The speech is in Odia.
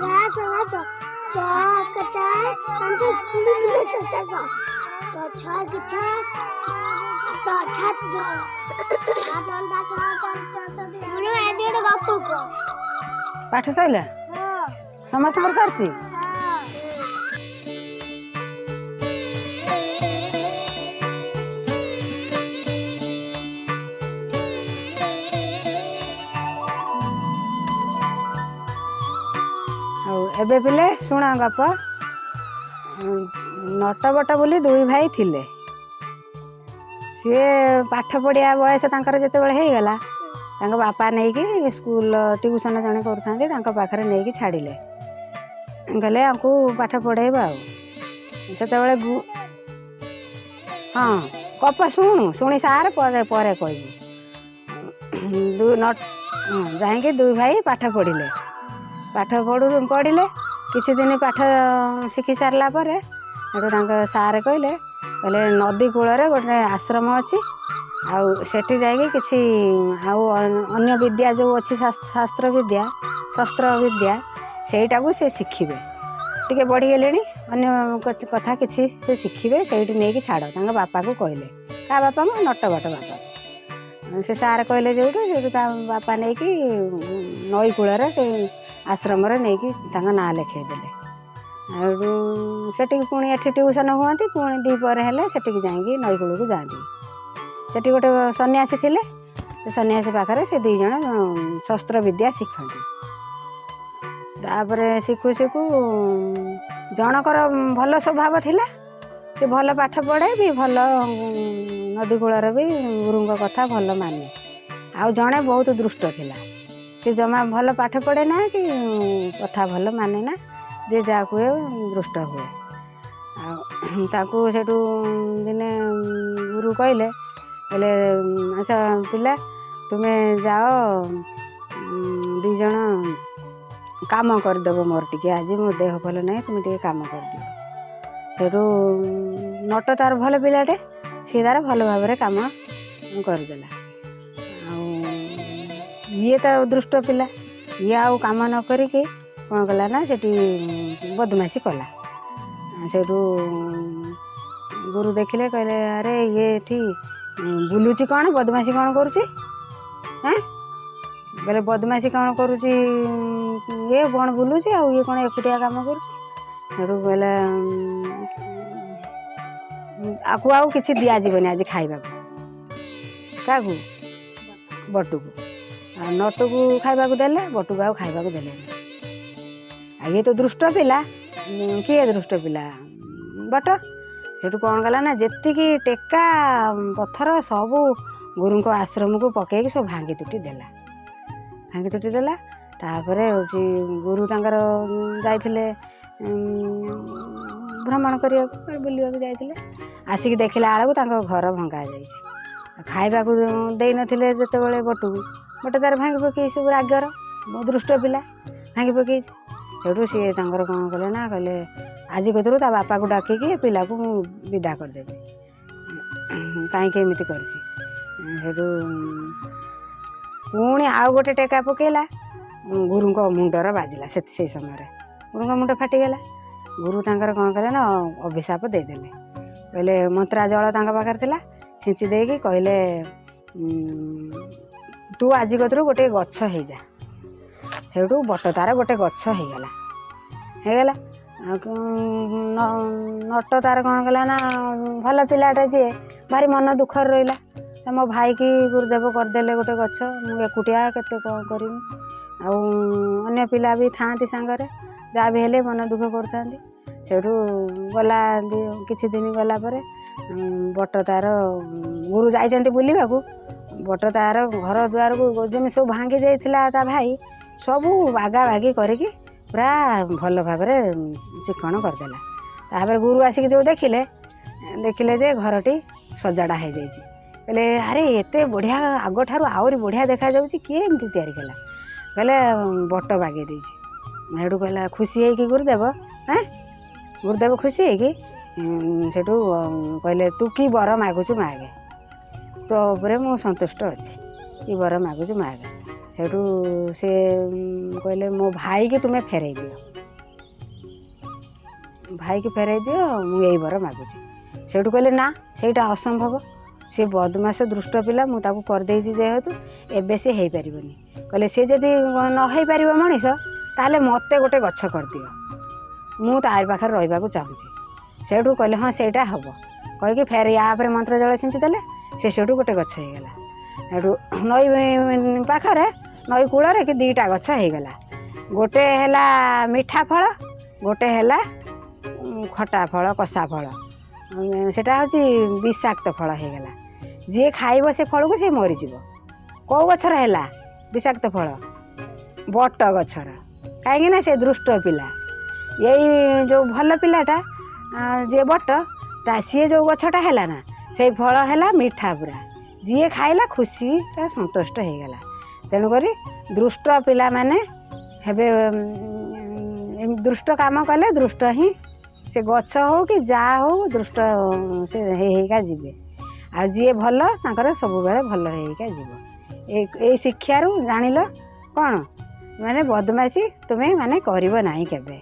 ଘାସ ଘାସ ଚକ ଚାର ପାଞ୍ଚ ଚାଷ ଛଅ ଛଅ ସାତ। ଆଜି ଗୋଟେ ଗପ କୁହ। ପାଠ ସରିଲା? ହଁ। ସମସ୍ତଙ୍କର ସରିଛି? ହଁ। ଆଉ ଏବେ ପିଲେ ଶୁଣ ଗପ। ନଟବଟ ବୋଲି ଦୁଇ ଭାଇ ଥିଲେ। ସିଏ ପାଠ ପଢ଼ିବା ବୟସ ତାଙ୍କର ଯେତେବେଳେ ହେଇଗଲା, ତାଙ୍କ ବାପା ନେଇକି ସ୍କୁଲ ଟ୍ୟୁସନ୍ ଜଣେ କରୁଥାନ୍ତି, ତାଙ୍କ ପାଖରେ ନେଇକି ଛାଡ଼ିଲେ। କହିଲେ ଆଙ୍କୁ ପାଠ ପଢ଼େଇବା। ଆଉ ସେତେବେଳେ ହଁ, ଗପ ଶୁଣୁ, ଶୁଣି ସାର ପରେ ପରେ କହିବୁ। ହଁ, ଯାଇକି ଦୁଇ ଭାଇ ପାଠ ପଢ଼ିଲେ। ପାଠ ପଢ଼ିଲେ, କିଛି ଦିନ ପାଠ ଶିଖି ସାରିଲା ପରେ ସେଠୁ ତାଙ୍କ ସାର୍ କହିଲେ, କହିଲେ ନଦୀ କୂଳରେ ଗୋଟେ ଆଶ୍ରମ ଅଛି, ଆଉ ସେଠି ଯାଇକି କିଛି ଆଉ ଅନ୍ୟ ବିଦ୍ୟା ଯେଉଁ ଅଛି, ଶାସ୍ତ୍ର ବିଦ୍ୟା, ଶସ୍ତ୍ର ବିଦ୍ୟା, ସେଇଟାକୁ ସେ ଶିଖିବେ। ଟିକେ ବଢ଼ିଗଲେଣି, ଅନ୍ୟ କଥା କିଛି ସେ ଶିଖିବେ, ସେଇଠି ନେଇକି ଛାଡ଼। ତାଙ୍କ ବାପାକୁ କହିଲେ। କାହା ବାପା ମ? ନଟବଟ ବାପା। ସେ ସାର୍ କହିଲେ ଯେଉଁଠୁ, ସେଇଠୁ ତା ବାପା ନେଇକି ନଈ କୂଳରେ ସେ ଆଶ୍ରମରେ ନେଇକି ତାଙ୍କ ନାଁ ଲେଖେଇ ଦେଲେ। ଆଉ ସେଠିକି ପୁଣି ଏଠି ଟ୍ୟୁସନ୍ ହୁଅନ୍ତି, ପୁଣି ଦ୍ୱିପହର ହେଲେ ସେଠିକି ଯାଇକି ନଈ କୂଳକୁ ଯାଆନ୍ତି। ସେଠି ଗୋଟେ ସନ୍ନ୍ୟାସୀ ଥିଲେ। ସେ ସନ୍ନ୍ୟାସୀ ପାଖରେ ସେ ଦୁଇ ଜଣ ଶସ୍ତ୍ର ବିଦ୍ୟା ଶିଖନ୍ତି। ତାପରେ ଶିଖୁ ଶିଖୁ ଜଣଙ୍କର ଭଲ ସ୍ୱଭାବ ଥିଲା, ସେ ଭଲ ପାଠ ପଢ଼େ ବି, ଭଲ ନଦୀ କୂଳରେ ବି ଗୁରୁଙ୍କ କଥା ଭଲ ମାନେ। ଆଉ ଜଣେ ବହୁତ ଦୁଷ୍ଟ ଥିଲା। ସେ ଜମା ଭଲ ପାଠ ପଢ଼େ ନା କି କଥା ଭଲ ମାନେ ନା, ଯେ ଯାହା କୁହେ ଦୃଷ୍ଟ ହୁଏ। ଆଉ ତାକୁ ସେଠୁ ଦିନେ ଗୁରୁ କହିଲେ, କହିଲେ ଆଚ୍ଛା ପିଲା, ତୁମେ ଯାଅ ଦୁଇ ଜଣ କାମ କରିଦେବ ମୋର ଟିକେ, ଆଜି ମୋ ଦେହ ଭଲ ନାହିଁ, ତୁମେ ଟିକେ କାମ କରିଦିଅ। ସେଠୁ ନଟ ତାର ଭଲ ପିଲାଟେ, ସିଏ ତାର ଭଲ ଭାବରେ କାମ କରିଦେଲା। ଆଉ ଇଏ ତ ଦୃଷ୍ଟ ପିଲା, ଇଏ ଆଉ କାମ ନ କରିକି କ'ଣ କଲା ନା ସେଠି ବଦମାସି କଲା। ସେଠୁ ଗୁରୁ ଦେଖିଲେ, କହିଲେ ଆରେ ଇଏ ଏଠି ବୁଲୁଛି କ'ଣ, ବଦମାସି କ'ଣ କରୁଛି? ହେଁ, କହିଲେ ବଦମାସି କ'ଣ କରୁଛି ଇଏ, କ'ଣ ବୁଲୁଛି ଆଉ ଇଏ କ'ଣ ଏକୁଟିଆ କାମ କରୁଛି? ସେଠୁ କହିଲେ ଆକୁ ଆଉ କିଛି ଦିଆଯିବନି ଆଜି ଖାଇବାକୁ। କାହାକୁ? ବଟୁକୁ। ଆଉ ନଟୁକୁ ଖାଇବାକୁ ଦେଲେ, ବଟୁକୁ ଆଉ ଖାଇବାକୁ ଦେଲେନି। ଆଉ ଇଏ ତ ଦୃଷ୍ଟ ପିଲା। କିଏ ଦୃଷ୍ଟ ପିଲା? ବଟ। ସେଠୁ କ'ଣ କଲା ନା ଯେତିକି ଟେକା ପଥର ସବୁ ଗୁରୁଙ୍କ ଆଶ୍ରମକୁ ପକେଇକି ସବୁ ଭାଙ୍ଗି ତୁଟି ଦେଲା, ଭାଙ୍ଗି ତୁଟି ଦେଲା। ତାପରେ ହେଉଛି ଗୁରୁ ତାଙ୍କର ଯାଇଥିଲେ ଭ୍ରମଣ କରିବାକୁ, ବୁଲିବାକୁ ଯାଇଥିଲେ। ଆସିକି ଦେଖିଲା ବେଳକୁ ତାଙ୍କ ଘର ଭଙ୍ଗା ଯାଇଛି। ଖାଇବାକୁ ଦେଇନଥିଲେ ଯେତେବେଳେ ବଟୁକୁ, ବଟ ତାର ଭାଙ୍ଗି ପକେଇ ସବୁ ରାଗର, ଦୃଷ୍ଟ ପିଲା, ଭାଙ୍ଗି ପକେଇଛି। ସେଠୁ ସିଏ ତାଙ୍କର କ'ଣ କଲେ ନା କହିଲେ ଆଜି କତିରୁ ତା ବାପାକୁ ଡାକିକି ଏ ପିଲାକୁ ମୁଁ ବିଦା କରିଦେବି, କାହିଁକି ଏମିତି କରିଛି। ସେଠୁ ପୁଣି ଆଉ ଗୋଟେ ଟେକା ପକେଇଲା, ଗୁରୁଙ୍କ ମୁଣ୍ଡର ବାଜିଲା। ସେ ସେଇ ସମୟରେ ଗୁରୁଙ୍କ ମୁଣ୍ଡ ଫାଟିଗଲା। ଗୁରୁ ତାଙ୍କର କ'ଣ କଲେ ନା ଅଭିଶାପ ଦେଇଦେଲେ। କହିଲେ ମନ୍ତ୍ରା ଜଳ ତାଙ୍କ ପାଖରେ ଥିଲା, ଛିଞ୍ଚି ଦେଇକି କହିଲେ ତୁ ଆଜି କତିରୁ ଗୋଟେ ଗଛ ହେଇଯା। ସେଇଠୁ ବଟ ତାର ଗୋଟେ ଗଛ ହେଇଗଲା, ହେଇଗଲା। ଆଉ ନଟ ତାର କ'ଣ କଲା ନା ଭଲ ପିଲାଟା ଯିଏ, ଭାରି ମନ ଦୁଃଖରେ ରହିଲା। ମୋ ଭାଇକି ଗୁରୁଦେବ କରିଦେଲେ ଗୋଟେ ଗଛ, ମୁଁ ଏକୁଟିଆ କେତେ କ'ଣ କରିବି? ଆଉ ଅନ୍ୟ ପିଲା ବି ଥାଆନ୍ତି ସାଙ୍ଗରେ, ଯାହା ବି ହେଲେ ମନ ଦୁଃଖ କରୁଥାନ୍ତି। ସେଇଠୁ ଗଲା କିଛି ଦିନ ଗଲା ପରେ ବଟ ତାର ଗୁରୁ ଯାଇଛନ୍ତି ବୁଲିବାକୁ। ବଟ ତାର ଘର ଦୁଆରକୁ ଯେମିତି ସବୁ ଭାଙ୍ଗି ଯାଇଥିଲା ତା ଭାଇ, ସବୁ ବାଗା ବାଗି କରିକି ପୁରା ଭଲ ଭାବରେ ଚିକଣ କରିଦେଲା। ତାପରେ ଗୁରୁ ଆସିକି ଯେଉଁ ଦେଖିଲେ, ଦେଖିଲେ ଯେ ଘରଟି ସଜଡ଼ା ହେଇଯାଇଛି। କହିଲେ ଆରେ ଏତେ ବଢ଼ିଆ, ଆଗଠାରୁ ଆହୁରି ବଢ଼ିଆ ଦେଖାଯାଉଛି, କିଏ ଏମିତି ତିଆରି କଲା? କହିଲେ ବଟ ବାଗେଇ ଦେଇଛି। ସେଠୁ କହିଲା ଖୁସି ହେଇକି ଗୁରୁଦେବ, ହେଁ ଗୁରୁଦେବ ଖୁସି ହେଇକି ସେଠୁ କହିଲେ ତୁ କି ବର ମାଗୁଛୁ ମାଗେ, ତୋ ଉପରେ ମୁଁ ସନ୍ତୁଷ୍ଟ ଅଛି, କି ବର ମାଗୁଛୁ ମାଗେ। ସେଇଠୁ ସେ କହିଲେ, ମୋ ଭାଇକି ତୁମେ ଫେରେଇ ଦିଅ, ଭାଇକି ଫେରେଇ ଦିଅ, ମୁଁ ଏଇ ବର ମାଗୁଛି। ସେଇଠୁ କହିଲେ, ନା, ସେଇଟା ଅସମ୍ଭବ। ସେ ବଦମାସ ଦୁଷ୍ଟ ପିଲା, ମୁଁ ତାକୁ କରିଦେଇଛି ଯେହେତୁ, ଏବେ ସେ ହେଇପାରିବନି। କହିଲେ, ସେ ଯଦି ନ ହେଇପାରିବ ମଣିଷ, ତାହେଲେ ମୋତେ ଗୋଟେ ଗଛ କରିଦିଅ, ମୁଁ ତାରି ପାଖରେ ରହିବାକୁ ଚାହୁଁଛି। ସେଇଠୁ କହିଲେ, ହଁ, ସେଇଟା ହେବ କହିକି ଫେର ୟା ଉପରେ ମନ୍ତ୍ର ଜଳ ଛିଞ୍ଚି ଦେଲେ। ସେ ସେଇଠୁ ଗୋଟେ ଗଛ ହେଇଗଲା। ସେଇଠୁ ନଈ ପାଖରେ, ନଈ କୂଳରେ କି ଦୁଇଟା ଗଛ ହେଇଗଲା। ଗୋଟେ ହେଲା ମିଠା ଫଳ, ଗୋଟେ ହେଲା ଖଟା ଫଳ, କଷା ଫଳ। ସେଟା ହେଉଛି ବିଷାକ୍ତ ଫଳ ହେଇଗଲା। ଯିଏ ଖାଇବ ସେ ଫଳକୁ, ସେ ମରିଯିବ। କେଉଁ ଗଛର ହେଲା ବିଷାକ୍ତ ଫଳ? ବଟ ଗଛର। କାହିଁକି ନା ସେ ଦୁଷ୍ଟ ପିଲା। ଏଇ ଯେଉଁ ଭଲ ପିଲାଟା ଯିଏ ବଟ ତା, ସିଏ ଯେଉଁ ଗଛଟା ହେଲା ନା, ସେଇ ଫଳ ହେଲା ମିଠା ପୁରା। ଯିଏ ଖାଇଲା, ଖୁସି ପୁରା ସନ୍ତୁଷ୍ଟ ହେଇଗଲା। ତେଣୁକରି ଦୁଷ୍ଟ ପିଲାମାନେ ହେବେ, ଦୁଷ୍ଟ କାମ କଲେ ଦୁଷ୍ଟ ହିଁ, ସେ ଗଛ ହଉ କି ଯାହା ହଉ, ଦୁଷ୍ଟ ସେ ହେଇ ହେଇକା ଯିବେ। ଆଉ ଯିଏ ଭଲ, ତାଙ୍କର ସବୁବେଳେ ଭଲ ହେଇକା ଯିବ। ଏଇ ଶିକ୍ଷାରୁ ଜାଣିଲ କ'ଣ? ମାନେ ବଦମାସି ତୁମେ ମାନେ କରିବ ନାହିଁ କେବେ।